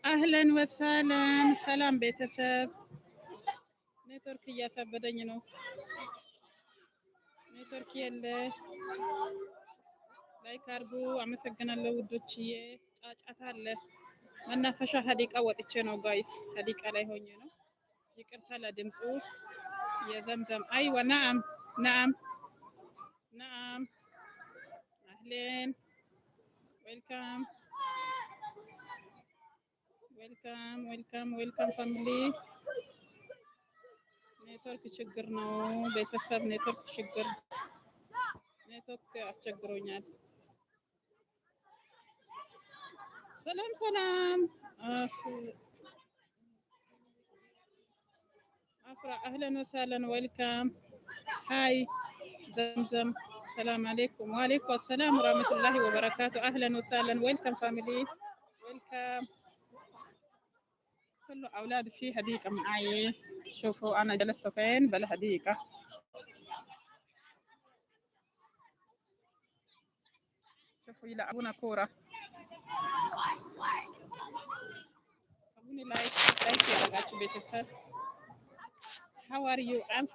أهلا وسهلا። ሰላም ቤተሰብ። ኔትወርክ እያሳበደኝ ነው። ኔትወርክ የለ። Like አድርጉ። አመሰግናለሁ ውዶችዬ። ጫጫታ አለ። መናፈሻ حديقة ወጥቼ ነው guys፣ حديقة ላይ ሆኜ ነው። ይቅርታ ለድምፁ። የዘምዘም أيوه نعم نعم نعم أهلين welcome, welcome, welcome, welcome family። ኔትወርክ ችግር ነው ቤተሰብ፣ ኔትወርክ ችግር፣ ኔትወርክ አስቸግሮኛል። ሰላም ሰላም። አፍራ أهلا وسهلا, welcome. Hi ዘምዘም፣ سلام عليكم። وعليكم السلام ورحمة الله وبركاته። أهلا وسهلا, welcome family, welcome. كله أولاد في حديقة معي. شوفوا أنا جلست فين، بالحديقة. شوفوا يلعبون كورة. ሰቡኒ like like ያደረጋችሁ ቤተሰብ። How are you? I'm